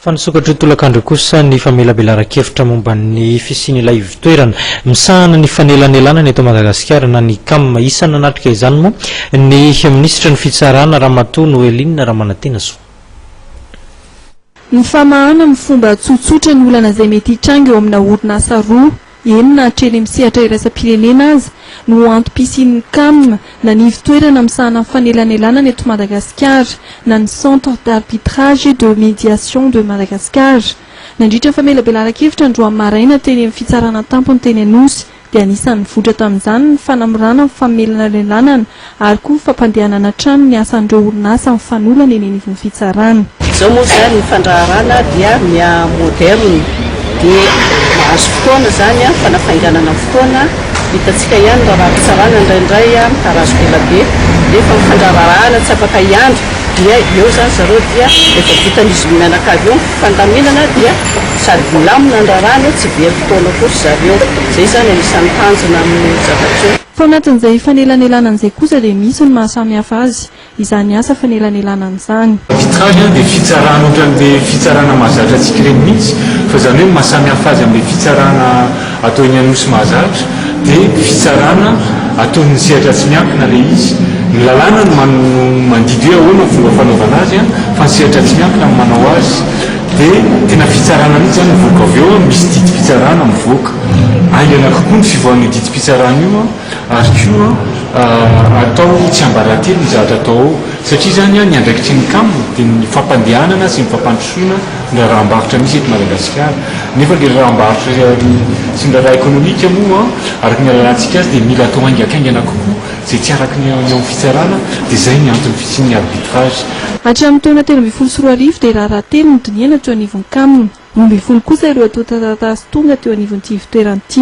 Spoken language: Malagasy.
Fa nisokatra io tolakandro io kosa ny famelabelaran-kevitra momba ny fisian'ilay ivontoerana misahana ny fanelanelanana eto Madagasikara na ny Cam. Isan'ny nanatrika izany moa ny minisitry ny Fitsarana Ramatoa Noeline Ramanantenasoa. Ny famahana amin'ny fomba tsotsotra ny olana izay mety hitranga eo amina orinasa roa eny na hatreny amin'ny sehatra iraisam-pirenena aza no antom-pisian'ny Cam na ny ivon-toerana misahana ny fanelanelanana eto Madagasikara na ny Centre d'Arbitrage et de Médiation de Madagascar. Nandritra ny famelabelaran-kevitra androany maraina teny amin'ny fitsarana an-tampony teny Anosy dia anisan'ny nivoitra tamin'izany ny fanamorana ny famelananelanana ary koa ny fampandehanana hatrany ny asan'ireo orinasa mifanolana eny anivon'ny fitsarana. Izao moa izany ny fandraharana dia miha moderne dia mahazo fotoana izany fanafainganana ny fotoana, hitantsika ihany raharaham-pitsarana indraindray mitarazoka ela be nefa ny fandraharahana tsy afaka hiandry dia eo izany zareo dia rehefa vitan'izy mianakavy eo ny fandaminana dia sady milamina ny raharaha no tsy very fotoana koa ry zareo. Izay izany anisan'ny tanjona amin'io zavatra io. Fa ao anatin'izay fanelanelanana izay kosa dia misy ny maha samy hafa azy izany asa fanelanelanana izany. Arbitrage dia fitsarana ohatran'ilay fitsarana mahazatra antsika ireny mihitsy fa izany hoe ny maha samy hafa azy amin'ilay fitsarana atao eny Anosy mahazatra dia fitsarana ataon'ny sehatra tsy miankina ilay izy. Ny lalàna no mandidy hoe ahoana ny fomba fanaovana azy fa ny sehatra tsy miankina no manao azy. Dia tena fitsarana mihitsy izany mivoaka avy eo, misy didim-pitsarana mivoaka. Haingana kokoa ny fivoahan'io didim-pitsarana io ary koa atao tsiambaratelo ny zavatra atao ao. Satria izany ny andraikitry ny cam dia ny fampandehanana sy ny fampandrosoana ny raharaham-barotra misy eto Madagasikara. Nefa ilay raharaham-barotra sy ny raharaha ekonomika moa araka ny ahalalantsika azy dia mila atao haingankaingana kokoa izay tsy araka ny ao amin'ny fitsarana dia izay ny anton'ny fisian'ny arbitrage. Hatramin'ny taona 2013 dia raharaha telo no dinihana teo anivon'ny Cam. 12 kosa ireo antontan-taratasy tonga teo anivon'ity ivotoerana ity.